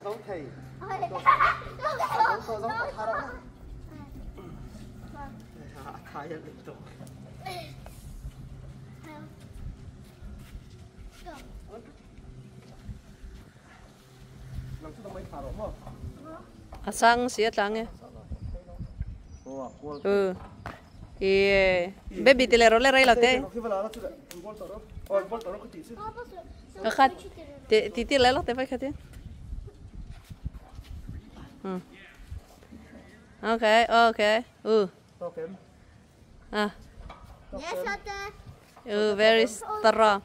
A sang si a tlang e. Ừ. I baby ti le ro le rei lo te. Ka khat ti ti ti le lo te vai khat Ừ. Okay, okay. Ừ. À. Ừ, very strong.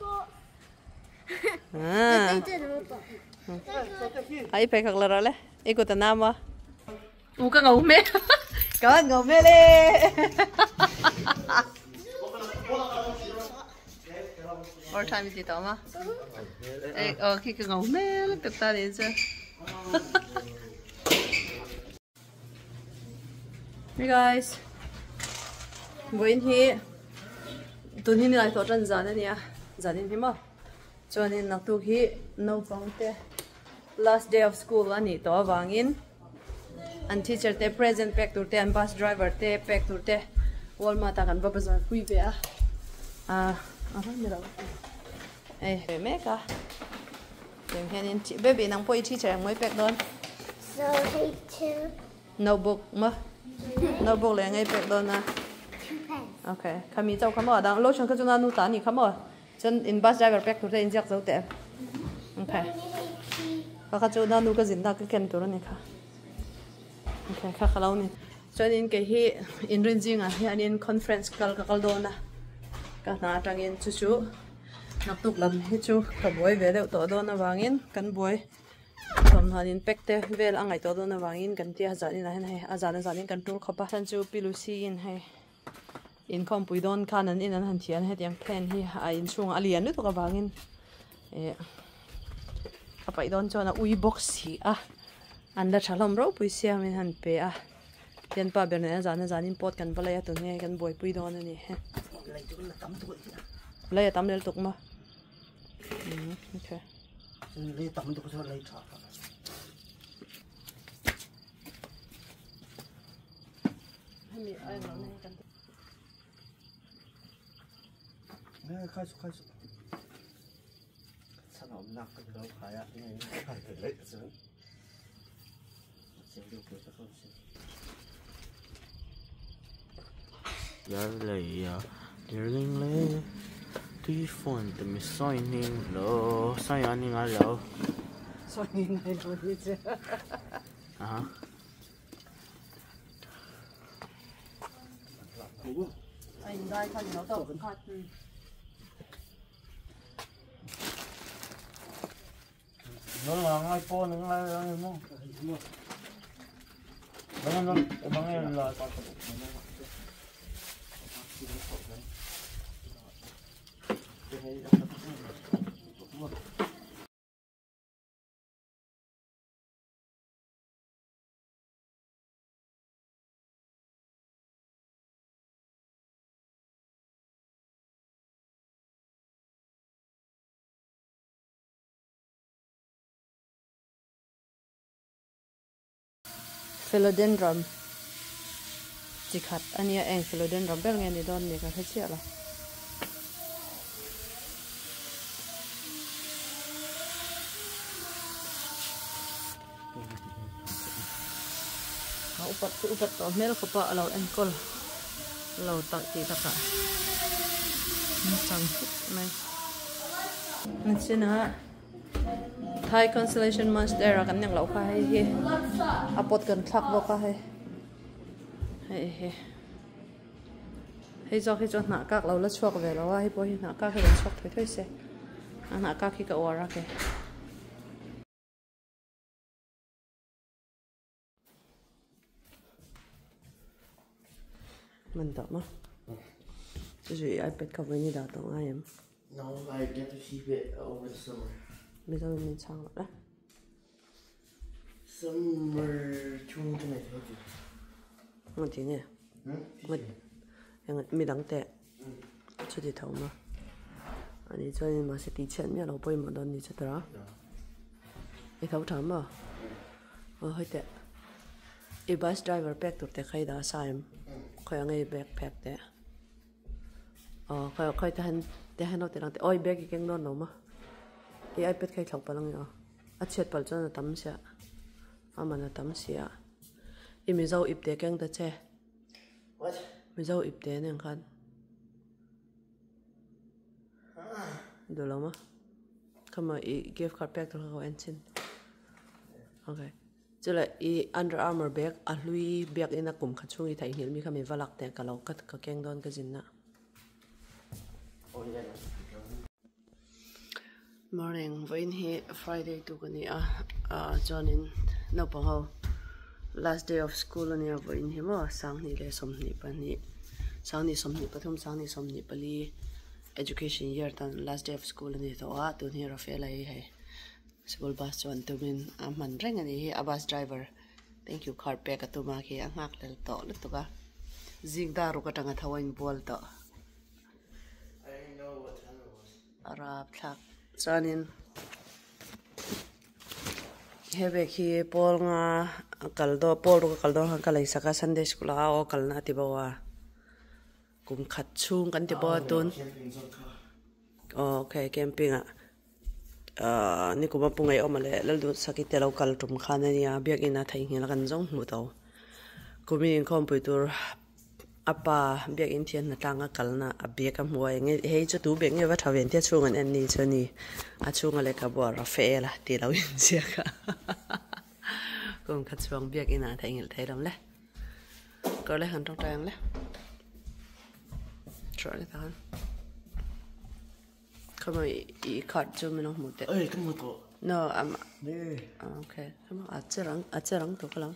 À. Ai pe khak la ro le. I ku ta nam wa. U ka ngau me. Ka ngau me le. Or time ti to ma. Ê, ờ khi ka ngau me le ta đến chưa. Hey guys. Buin hi tun hi ni lai tawh tan zan ania zanin hi maw chuanin naktuk hi naupang te last day of school a nih tawh avangin an teacher te present pek tur te an bus driver te pek tur te Walmart ah kan va bazar pui ve a ah aha ni lo hei ve mek a tiang hianin baby nang pawh i teacher ang mawi pek dawn notebook maw notebook leh ang ei pek dawn a okay khami chauh kha maw dang lotion kha chu na nu ta anih kha maw chuan in bus driver pek tur te in ziak zo teh okay kha kha chu na nu ka zin na ka ken tur ani kha okay kha kha lo ni chuanin kei hi inrin zingah hianin conference kal ka kal dawn a ka hna atangin chu chu naktuk lam hi chu ka buai ve deuh tawh dawn avangin kan buai Thawmhnaw in pack te vel a ngaih tawh dawn avangin kan tia zanin ah hian hei a zan a zanin kan tul khawp a chhan chu pi Lucy in hei inkhawmpui dawn khan an in an han thian hetiang fan hi a inchhungah a lian lutuk avangin eh a paih dawn chuan a ui bawk si a an la tha hlawm ropui sia min han pe a thianpa ber nen a zan a zanin pawt kan va lei a tunge kan buaipui dawn a ni he lei a tam lel tuk maw. Okay. Lei tam tuk chu lei tha. Hemi ai lo nei kan. Ne khai su khai su. Chan om nak kan lo khai a ne khai le chu. Chiang deuh ke ka si. Yar lei a tirling le tui fawn te mi sawi ning lo sawi a ni ngai lo. Sawi ni ngai lo ni che. Aha. A in dai kha ni lo tawk khat. Nó là ngay po nó ngay ngay mo. Nó nó nó nghe là Philodendron chi khat a nia eng philodendron ber nge ni dawn ni ka hre chiah lo. A upat chu upat tawh hmel khawp a a lo enkawl lo tak tih takah an chang thut mai. Nachinah. Thai consolation monster a kan nek loh kha hei hi a pot kan thlak bawk a hei hei hi hei zawk hi chu hnah kak lo la chhuak ve lo a hei pawh hi hnah kak hi rawn chhuak thawi thawi se a hnah kak hi ka uar a kei. Man tawh maw chu chu i ipad kha vawiin i dah tawh ngai em? No, I get to keep it over the summer. Mizo in min chhang loh le. Summer chhung ka nei thei ti. Ngaw ti nge? Eng midang te chuti tho maw? Ani chuanin mahse tih chhiat miah lo pawimawh dawn ni chu tawrh a. I tho tha maw? Aw hei teh i bus driver pek tur te kha i dah sa em khawi ang nge i bag phek teh aw khawi khawi te han te han ho teh lang teh aw i bag i keng dawn lo maw i ipad kha i thlauh palh ang e aw a chhiat palh chuan a tam sia a man a tam sia i mizo ip te keng ta che mizo ip te nen khan duh lo maw khama i gift card pek tur kha ka en chin okay chulai i under armour bag a hlui biak in a kum khat chhung i theihnghilh mi kha min va lak teh ka lo ka keng dawn ka zin na. Morning vawiin hi friday tuk a ni a ah chuanin naupang ho last day of school a nia vawiin hi maw sanghnih leh sawmhnih pahnih sanghnih sawmhnih pathum sanghnih sawmhnih pali education year tan last day of school a ni tawh a tun hi Rafaela hi hei school bus chuan tumin a hman reng a ni hi a bus driver thank you card pek a tum a khi a nghak hlel tawh lutuk a zing dar ruk atanga tho a inbual tawh. A rap thlak chuanin he bag hi pawl nga a kal dawn pawl ruk a kal dawn khan ka lei sak a sunday school ah aw kalna a ti bawk a kum khat chhung kan ti bawk a tun aw okay camping ah ahh nikum a pu ngaihawm leh Lalduhsaki te lo kal tum khan a nia biakin a theihnghilh a kan zawng hmuh tawh kumin inkhawmpui tur. A pa biakinn thian hna tlanga kalna a bag a hmu a eng nge hei chu tu bag nge va tha ve ang tia chhung an en ni chu a ni a chhunga lehkhabu a Rafael a tih lo inziak a kum khat chhuang biakinn ah a theihnghilh thei lo le kawr le han tawngtai ang le chhuah le takhan khama i card chu min lo hmuh teh Ê, cái mùi cổ. No am okay khama a che rang a che rang tawh ka lang.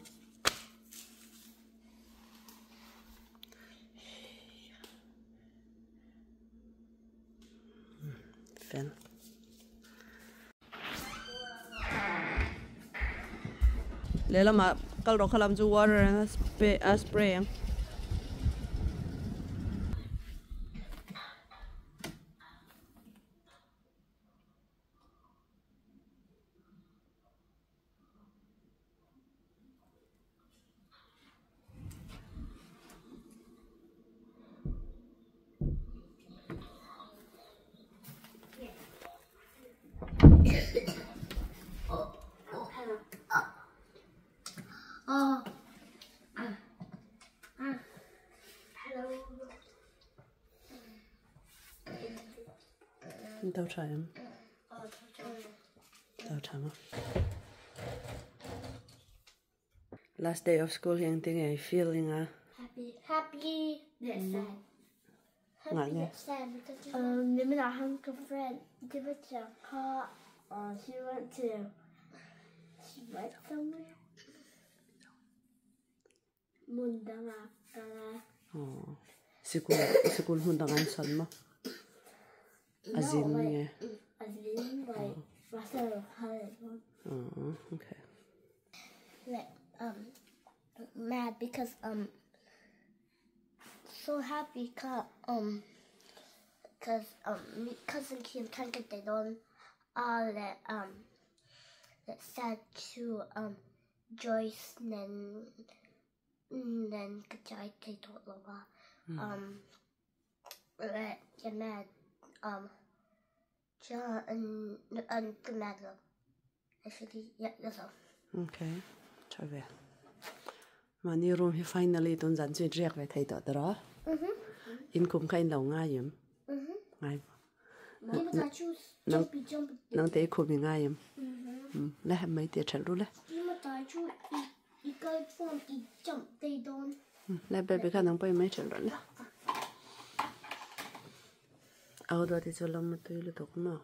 Fel. Lehlamah kal rawh kha lam chu water a a spray ang. Tao tha em? Tao tha ma. Last day of school hi engtin nge i feeling a? Happy, happy, bit sad. Ngah Happy, nge? bit sad because nimin ah khan ka friend Divya kha she went to she went somewhere hmun dangah kal a. Aw, sikul sikul hmun dang an sawn maw? A zin nge? A zin like Russell Hollywood. Aw, okay. Like mad because so happy kha cause cousin Kim khan ka ti dawn a leh sad chu Joyce nen nen ka chai thei tawh lo a leh ka mad chuan ka mad lo actually yeah that's all. Okay tha ve mahni room hi finally tun zan chu in riak ve thei tawh tawh a in kum kha in lo ngai em ngai nang te i khum i ngai em le mai te that ru le le baby kha nang pawh i mai that rawh le au duat hi chu lam a tui lutuk maw.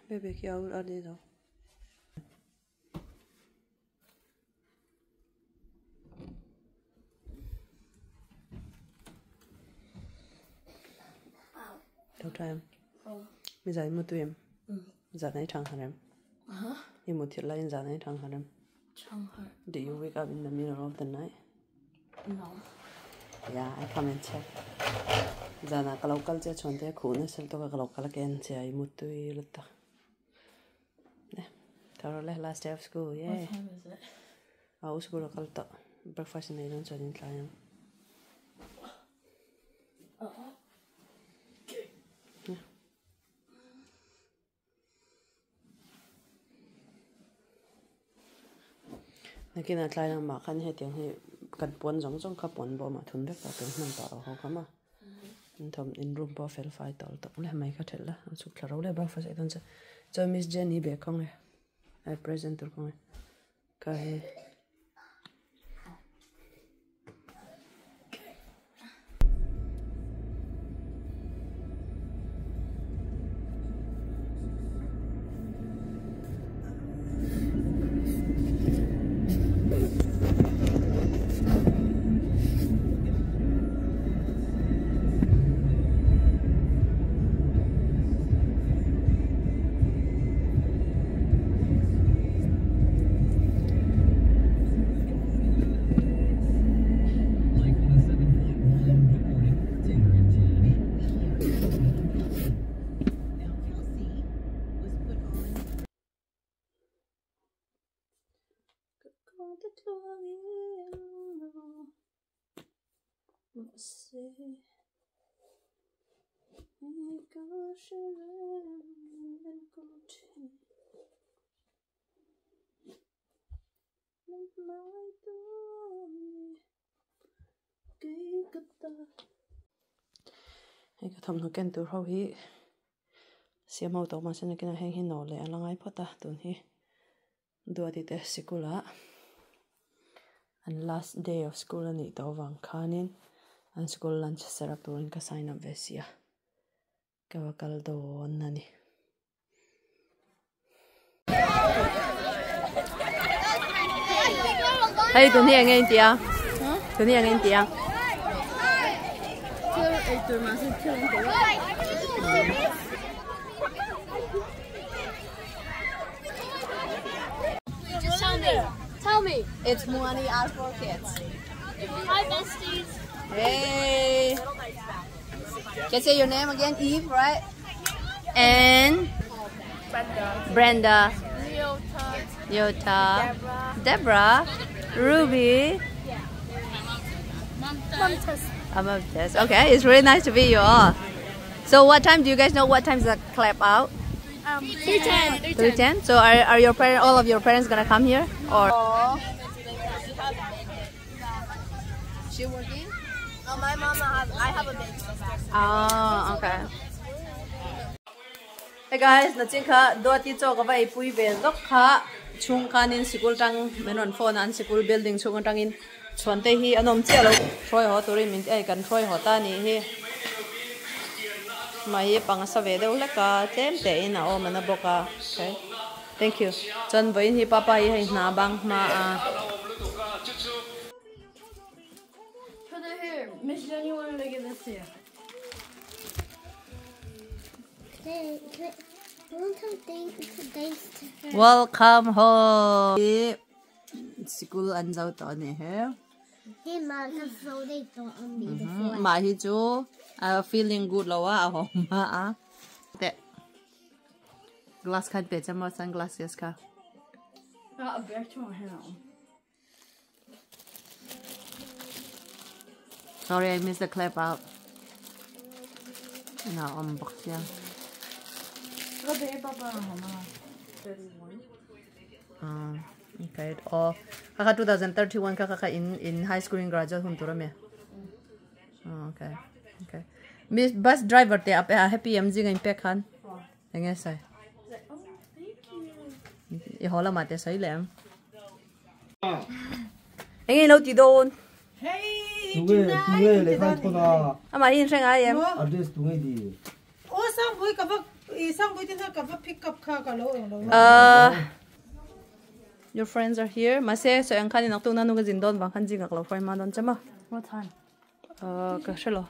Baby khi au a đi rồi. Tho time. Mi zai mu tuim. Zan ai thang harem. I mu thil lai in zan ai thang harem. Did you wake up in the middle of the night? No. Yeah, I come and check. Zana ka local che chon te khu na sel to ka local ken che ai mu tui lutta. Ne. Tharo le last day of school. Yeah. What time is it? Au school local ta breakfast nei don chon in tlayam. Oh. Yeah. Nakina tlayam ma khan he tiang he kan pon jong jong kha pon bo ma thun vek ta pen hman ta ho kha ma. In thom in room po fel fai tol to le mai kha thel la chuk thla ro le breakfast ai don cha cho Miss Jenny be khong le ai present tur khong le ka he. Hei ka tham ken tur ho hi siam ho to ma sen kina heng hi no le alangai phata tun hi duati te sikula and last day of school ani to wang khanin an school lunch set up turin ka sign up ve sia ka wakal don ani. Hey tun hi angen tia tun hi angen tia. Just tell me. Tell me. It's Muani R4 Kids. Hi, besties. Hey. Can you say your name again? Eve, right? And Brenda. Brenda. Leota. Yota. Deborah. Ruby. Mumtas. I'm obsessed. Okay, it's really nice to meet you all. So what time do you guys know what time is the clap out? 3:10. 3:10. So are your parents, all of your parents gonna come here or? She working? No, my mama has. I have a big sister. Oh, okay. Hey guys, na ching kha do ti cho ka vai pui ve lok kha chung khanin sikul tang menon phone an sikul building chung tang in chuan te hi anom che lo throi ho turin min ai kan throi ho ta ni hi mai pang sa ve deuh leka tlem te in a awm ana bawk a. Okay, thank you. Chuan vawiin hi papa hi hei hna bang hma a. Put it here. Miss Jenny wanted to give this to you. Welcome home. Sikul an zau to ni he. Ma hi chu feeling good lo a ho ma a. Te glass khan pe chama sunglasses kha. Not a bear to him. Sorry, I missed the clap out. No, I'm box yeah. Okay. Oh, kaka 2031 kaka in high school in graduate hun turame. Oh, okay. Okay. Miss bus driver te ape happy MG ngain pe khan. Enge sai. Oh, thank you. I hola ma te sai lem. Enge no ti don. Hey, tunge le khai thona. Ama in reng ai em. Address tunge di. Oh, sang bui ka va sang bui tin ka va pick up kha ka lo lo. Your friends are here. Ma se so ang khan nak tu na nu ga jin don bang khan jing ak lo phoi ma don chama. What time? Ka shelo.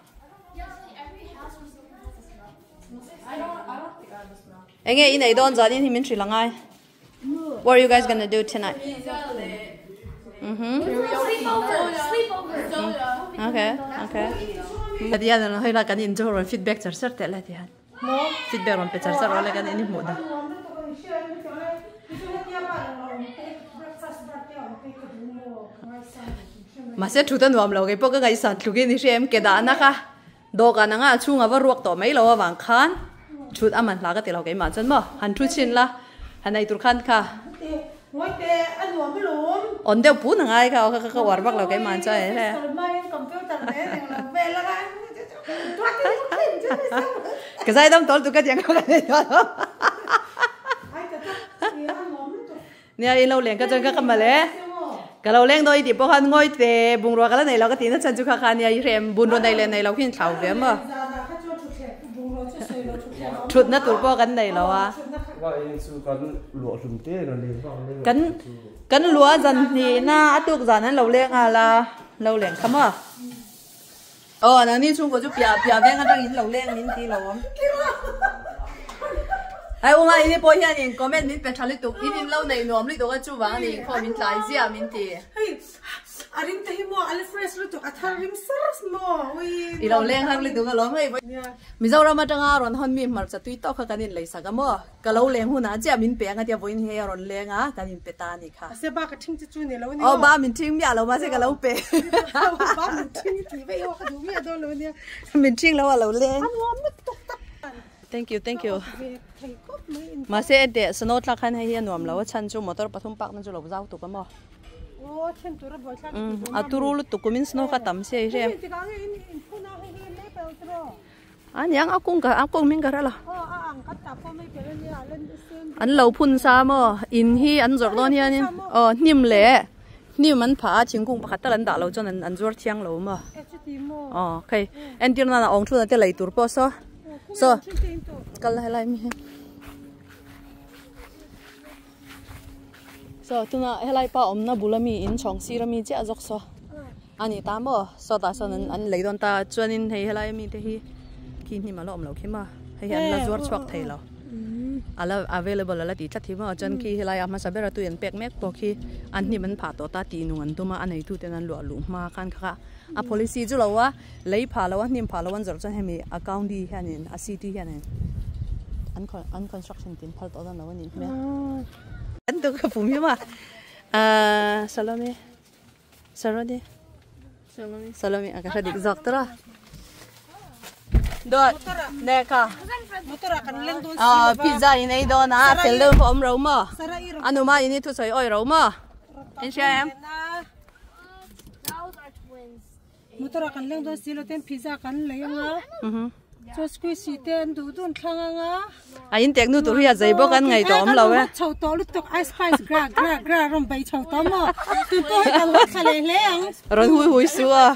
Enge in ei dawn zan in hi min hrilh angai. What are you guys gonna do tonight? Mhm. Okay, okay. Tihian an hei la kan in chu rawn feedback char char teh lai tihian. Feedback rawn pe char char rawh le kan in hi hmuh dan. Mahse thut a nuam lo kei pawh ka ngaihsan tluk in i hria em ke dahna kha. Dawhkan anga a chhunga va ruak tawh mai lo avang khan thut a man hla ka ti lo keimah chuan maw han thu chhin la han ei tur khan kha awn deuh pun a ngai kha aw kha ka uar vak lo keimah chuan e he ka zaidam tawl tuk ka tiang kha ka nei dawn lo Nia i lo leng ka chuan ka ka mal e. Ka lo leng dawn i tih pawh khan ngawi te bungrua ka la nei lo ka tih na chhan chu kha kha nia i hrem bungrua nei leh nei lo khi in thlau ve maw. Thutna tur pawh kan nei lo a. Kan kan lua zan hnih na a tuk zan an lo leng nghal a lo leng kha maw. Aw nangni chhungkaw chu piah piah veng atang in lo leng min ti lo awm. Ai uma ini pawh hian in comment min pe tha lutuk in in lo neih nuam lutuk a chuvang ani inkhawm min tlai ziah min ti. Hei a rim te hi maw a la fresh lutuk a thar rim sar maw ui. I lo leng har lutuk alawm hei. Mizoram atanga rawn hawn mi hmarcha tui tawk kha kan in lei sak a maw. Ka lo leng hunah chiah min pe ang a tia vawiin hi hei a rawn leng a, kan inpe ta a ni kha. Mahse ba ka thing che chu ni lo a ni aw. Aw ba min thing miah lo mahse ka lo pe. Ba min thing i tih veih aw ka duh miah dawn lo a nia. Min thing lo a lo leng. A nuam lutuk tak. Thank you thank you. Ve thei khawp mai in. Mahse enteh snow tlak khan hei hi a nuam lo a chhan chu motor pathum park na chu lo zau tuk a maw. Aw then tur a buai thlak tih duh A turu lutuk kumin snow kha tam sia i hre. Hei tikah nge in inphun a hei hi lei palh tiraw. A niang a kung ka a kung hming ka hre lo. Aw a ang ka tah pawh mai ber a nia a la sen. An lo phun sa maw in hi an zawrh dawn hianin aw hnim leh hnim an phah a thingkung pakhat tal an dah lo chuan an zuar thiang lo maw. E chuti maw. Aw khei entir nana awng thuna te lei tur pawh saw saw kal helai mi hi. Saw tuna helai pa awmna bul ami in chhawng sir ami chiah zawk saw a ni ta maw sawtah sawn an an lei dawn ta chuanin hei helai ami te hi khi hnim a la awm lo khi maw hei hi an la zuar chhuak thei lo a la available a la tih tlat hi maw chuan khi helai a hmasa bera tui an pek mek pawh khi an hnim an phah tawh ta tih nung an tum a a neitu ten an luah luh hma khan kha kha a policy chu lo a lei phah lo a hnim phah lo an zawrh chuan hemi a county hianin a city hianin an an construction tin phal tawh dawn lo a nih hmel. An tu ka pum hi ma Salome Sarone Salome a ka hre dik zawk tawh a Dawt ne ka pizza in ei dawn a fel deuh pawh awm ro maw a nu ma in hi thusawi awi ro maw in hria em Motor ah kan leng dawn si lo ten pizza kan lei anga chuan squishy te an duh dun thlang anga. A in tek nu tur hi a zei bawk an ngaih tawh awm lo e. Chho tawh lutuk ice spice gra gra gra rawn bei chho tawh maw tun pawh hi kan hot thla leh hle ang. Rawn hui hui su a.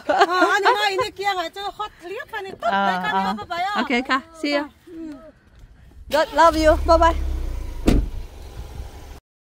A ni mai in kiang ah chuan hot hliap a ni tawp mai kha ni bye bye a. Okay kha see you. God love you bye bye.